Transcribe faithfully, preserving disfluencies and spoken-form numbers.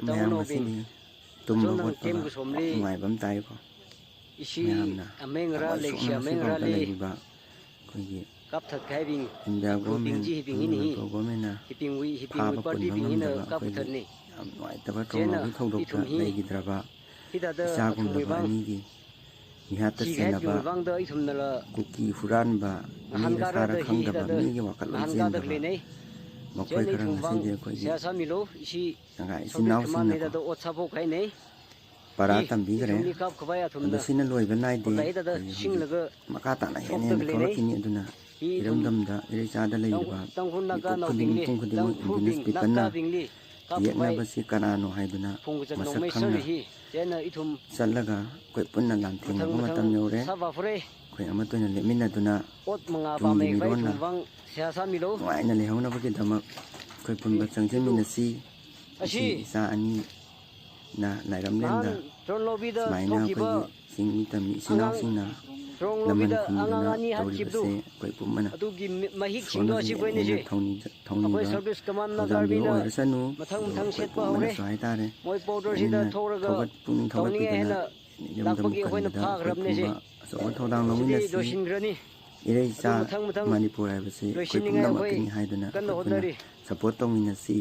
ꯃꯌꯥꯝ ꯉꯁꯤꯗꯤ ꯇꯨꯝꯕ ꯈꯣꯠꯄꯒ ꯅꯨꯡꯉꯥꯏꯕ ꯑꯃ ꯇꯥꯏꯀꯣ꯫ ꯃꯌꯥꯝꯅ ꯊꯋꯥꯏ ꯁꯣꯛꯅ ꯉꯁꯤꯐꯥꯎꯗ ꯂꯩꯔꯤꯕ ꯑꯩꯈꯣꯏꯒꯤ ꯏꯟꯗꯤꯌꯥ ꯒꯣꯔꯃꯦꯟ, ꯃꯅꯤꯄꯨꯔ ꯒꯣꯔꯃꯦꯟꯅ ꯐꯥꯕ ꯄꯨꯟꯕ ꯉꯝꯗꯕ ꯑꯩꯈꯣꯏꯒꯤ ꯌꯥꯝ ꯅꯨꯡꯉꯥꯏꯇꯕ ꯇ꯭ꯔꯣꯃꯥꯒꯤ ꯊꯧꯗꯣꯛꯇ ꯂꯩꯈꯤꯗ꯭ꯔꯕ ꯏꯆꯥꯒꯨꯝꯂꯕ ꯑꯅꯤꯒꯤ ꯃꯤꯍꯥꯠꯇ ꯁꯦꯟꯅꯕ, ꯀꯨꯀꯤ ꯍꯨꯔꯥꯟꯕ, ꯃꯤꯔ ꯁꯥꯔ ꯈꯪꯗꯕ, ꯃꯤꯒꯤ ꯋꯥꯈꯜꯂꯣꯟ ꯆꯦꯟꯗꯕ ꯃꯈꯣꯏ ꯈꯔ ꯉꯁꯤꯗꯤ ꯑꯩꯈꯣꯏꯒꯤ ꯁꯪꯒꯥꯏ ꯏꯆꯤꯟ ꯏꯅꯥꯎꯁꯤꯡꯅꯀꯣ ꯄꯔꯥ ꯇꯝꯕꯤꯈ꯭ꯔꯦ꯫ ꯑꯗꯣ ꯁꯤꯅ ꯂꯣꯏꯕ ꯅꯥꯏꯗꯦ꯫ ꯑꯩꯈꯣꯏꯒꯤ ꯍꯧꯖꯤꯛ ꯃꯈꯥ ꯇꯥꯅ ꯍꯦꯟꯅ ꯍꯦꯟꯅ ꯊꯣꯛꯂꯛꯈꯤꯅꯤ꯫ ꯑꯗꯨꯅ ꯏꯔꯝꯗꯝꯗ ꯏꯔꯩꯆꯥꯗ ꯂꯩꯔꯤꯕ ꯃꯤꯄꯨꯝ ꯈꯨꯗꯤꯡ, ꯃꯤꯄꯨꯝ ꯈꯨꯗꯤꯡꯃꯛ indigenous peopleꯅ ꯌꯦꯛꯅꯕꯁꯤ ꯀꯅꯥꯅꯣ ꯍꯥꯏꯗꯨꯅ ꯃꯁꯛ ꯈꯪꯅ ꯆꯠꯂꯒ ꯑꯩꯈꯣꯏ ꯄꯨꯟꯅ ꯂꯥꯟꯊꯦꯡꯅꯕ ꯃꯇꯝ ꯌꯧꯔꯦ꯫ ꯑꯩꯈꯣꯏ ꯑꯃꯠꯇ ꯑꯣꯏꯅ ꯂꯦꯞꯃꯤꯟꯅꯗꯨꯅ ꯇꯨꯡꯒꯤ ꯃꯤꯔꯣꯟꯅ ꯅꯨꯡꯉꯥꯏꯅ ꯂꯩꯍꯧꯅꯕꯒꯤꯗꯃꯛ ꯑꯩꯈꯣꯏ ꯄꯨꯟꯕ ꯆꯪꯁꯤꯟꯃꯤꯟꯅꯁꯤ꯫ ꯉꯁꯤ ꯏꯆꯥ ꯑꯅꯤꯅ ꯂꯥꯏꯔꯝꯂꯦꯟꯗ ꯁꯨꯃꯥꯏꯅ ꯑꯩꯈꯣꯏꯒꯤ ꯆꯤꯡꯃꯤ ꯇꯝꯃꯤ ꯏꯆꯤꯟ ꯏꯅꯥꯎꯁꯤꯡꯅ ꯂꯃꯟ ꯈꯨꯝꯗꯨꯅ ꯇꯧꯔꯤꯕꯁꯦ ꯑꯩꯈꯣꯏ ꯄꯨꯝꯕꯅ ꯏꯁꯣꯔꯅꯁꯨ ꯍꯦꯟꯅ ꯍꯦꯟꯅ ꯊꯧꯅꯤꯖ-, ꯊꯧꯅꯤꯕ ꯊꯧꯗꯥꯡꯕꯤꯕ ꯑꯣꯏꯔꯁꯅꯨ꯫ ꯑꯗꯨꯒ ꯑꯩꯈꯣꯏ ꯄꯨꯝꯅꯁꯨ ꯍꯥꯏꯇꯥꯔꯦ, ꯍꯦꯟꯅ ꯊꯧꯒꯠ-, ꯄꯨꯛꯅꯤꯡ ꯊꯧꯒꯠꯄꯤꯗꯅ ꯏꯔꯝꯗꯝ ꯀꯟꯕꯗ ꯑꯩꯈꯣꯏ ꯄꯨꯝꯕ ꯑꯆꯧꯕ ꯊꯧꯗꯥꯡ ꯂꯧꯃꯤꯟꯅꯁꯤ꯫ ꯏꯔꯩꯆꯥ ꯃꯅꯤꯄꯨꯔ ꯍꯥꯏꯕꯁꯤ ꯑꯩꯈꯣꯏ ꯄꯨꯝꯅꯃꯛꯀꯤꯅꯤ ꯍꯥꯏꯗꯨꯅ ꯑꯩꯈꯣꯏ ꯄꯨꯟꯅ support ꯇꯧꯃꯤꯟꯅꯁꯤ꯫